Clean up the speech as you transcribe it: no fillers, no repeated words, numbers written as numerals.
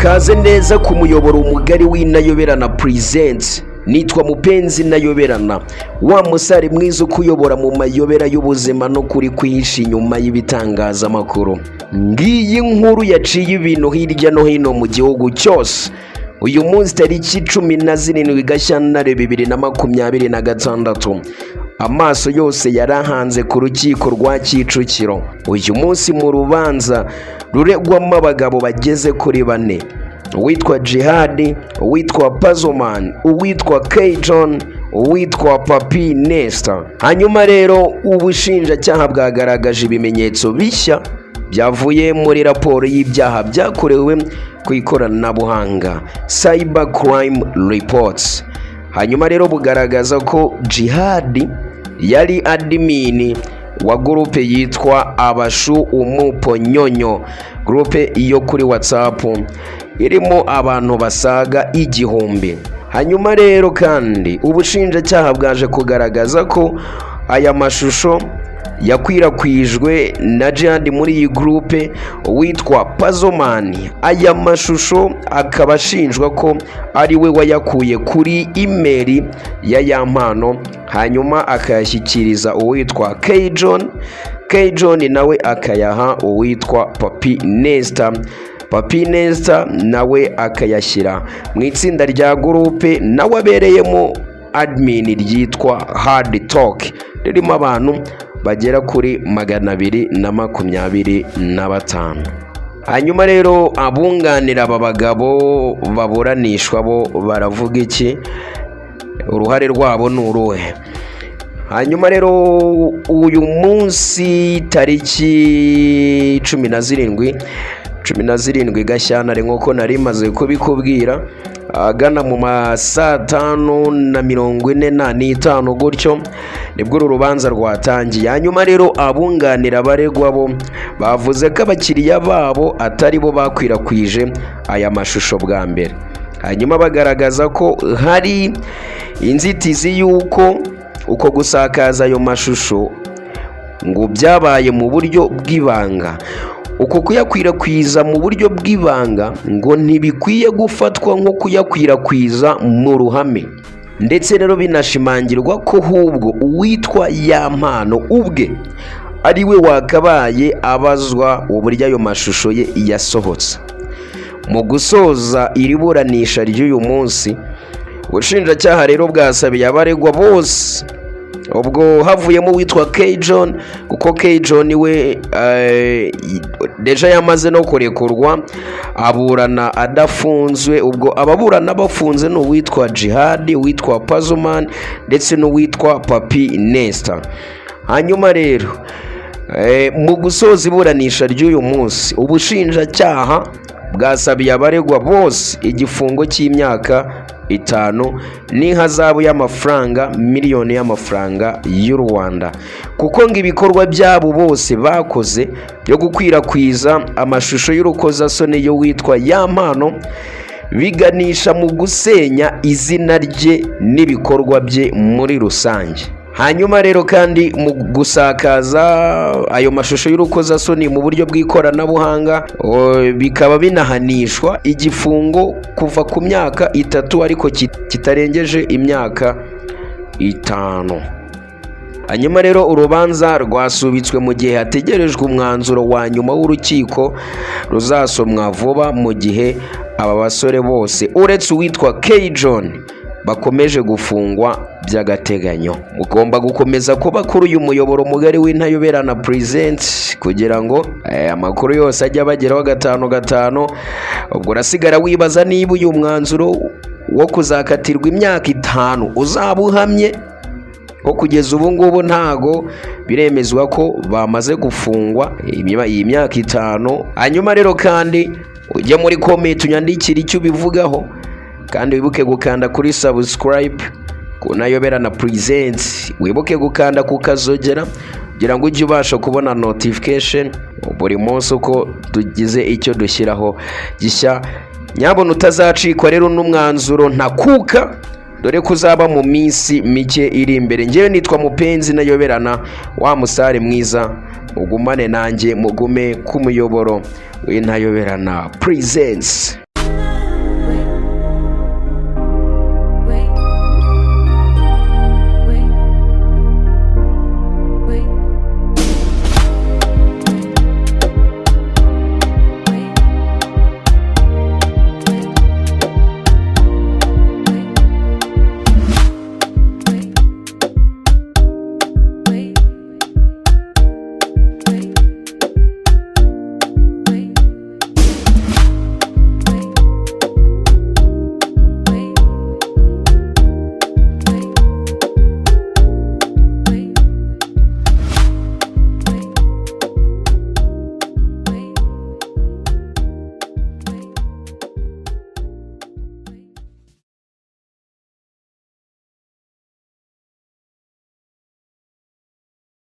Murakaze neza ku muyoboro mugari w'Intayoberana Presents. Nitwa Mupenzi Nayoberana, wa musare mwiza ukuyobora mu mayobera y'ubuzima no kuri kwihisha inyuma y'ibitangazamakuru. Ngiyi nkuru yaciye ibintu hirya no hino mu gihugu cyose. Uyu munsi tariki 17 Gashyantare 2026, amaso yose yarahanze ku rukiko rwa Kicukiro. Uyu munsi mu rubanza ruregwamo abagabo bageze kuri bane: uwitwa Jihadi, uwitwa Pazoman, uwitwa K John, uwitwa Papi Nesta. Hanyuma rero ubushinjacyaha bwagaragaje ibimenyetso bishya byavuye muri raporo y'ibyaha byakorewe ku ikoranabuhanga, cyber crime reports. Hanyuma rero bugaragaza ko Jihadi yari admin wa groupe yitwa Abashu Umuponyonyo, groupe yo kuri WhatsApp irimo abantu basaga 1000. Hanyuma rero kandi ubushinjacyaha bwaje kugaragaza ko aya mashusho yakwirakwijwe na Jihad muri iyi groupe witwa Pazomani. Aya mashusho akaba ashinjwa ko ari we wayakuye kuri email ya Yampano, hanyuma akayashyikiriza uwitwa K John, K John nawe akayaha uwitwa Papi Nesta, Papi Nesta nawe akayashyira mu itsinda rya groupe nawe abereyemo admin ryitwa Hard Talk, ririmo abantu bagera kuri 225. Hanyuma rero abunganira aba bagabo baburanishwa bo baravuga iki? Uruhare rwabo ni uruhe? Hanyuma rero uyu munsi tariki 17, 17 Gashyantare, nk'uko nari maze kubikubwira, ahagana mu ma saa 5:45 gutyo nibwo uru rubanza rwatangiye. Hanyuma rero abunganira abaregwa bo bavuze ko abakiriya babo atari bo bakwirakwije aya mashusho bwa mbere, hanyuma bagaragaza ko hari inzitizi y'uko uko gusakaza ayo mashusho ngo byabaye mu buryo bw'ibanga. Uko kuyakwirakwiza mu buryo bw'ibanga ngo ntibikwiye gufatwa nko kuyakwirakwiza mu ruhame. Ndetse rero binashimangirwa ko ahubwo uwitwa Yampano ubwe ari we wakabaye abazwa uburyo ayo mashusho ye yasohotse. Mu gusoza iri buranisha ry'uyu munsi, ubushinjacyaha rero bwasabiye abaregwa bose, ubwo havuyemo uwitwa K John, kuko K John we déjà yamaze no kurekurwa, aburana adafunzwe. Ubwo ababurana bafunze ni uwitwa Jihad, uwitwa Pazuman ndetse n'uwitwa Papi Nesta. Hanyuma rero mu gusoza iburanisha ry'uyu munsi, ubushinjacyaha bwasabiye abaregwa bose igifungo cy'imyaka 5 n'ihazabu y'amafaranga miliyoni y'amafaranga y'u Rwanda, kuko ngo ibikorwa byabo bose bakoze byo gukwirakwiza amashusho y'urukozasoni yo witwa Yampano biganisha mu gusenya izina rye n'ibikorwa bye muri rusange. Hanyuma rero kandi mu gusakaza ayo mashusho y'urukozasoni mu buryo bw'ikoranabuhanga bikaba binahanishwa igifungo kuva ku myaka 3 ariko kitarengeje imyaka 5. Hanyuma rero urubanza rwasubitswe mu gihe hategerejwe umwanzuro wa nyuma w'urukiko ruzasomwa vuba, mu gihe aba basore bose uretse uwitwa K John bakomeje gufungwa by'agateganyo. Mugomba gukomeza kuba kuri uyu muyoboro mugari w'Intayoberana Presents kugira ngo amakuru yose ajye abageraho gatanu gatanu. Ubwo urasigara wibaza niba uyu mwanzuro wo kuzakatirwa imyaka 5 uzaba uhamye, ko kugeza ubu ngubu ntago biremezwa ko bamaze gufungwa iyi myaka 5. Hanyuma rero kandi ujye muri comment unyandikire icyo ubivugaho, kandi wibuke gukanda kuri subscribe ku Ntayoberana Presents, wibuke gukanda ku kazogera kugira ngo ujye ubasha kubona notification buri munsi uko tugize icyo dushyiraho gishya. Nyabona utazacikwa rero n'umwanzuro ntakuka, dore ko uzaba mu minsi mike iri imbere. Ngewe nitwa Mupenzi Nayoberana, wa musare mwiza. Mugumane nanjye, mugume ku muyoboro w'Intayoberana Presents.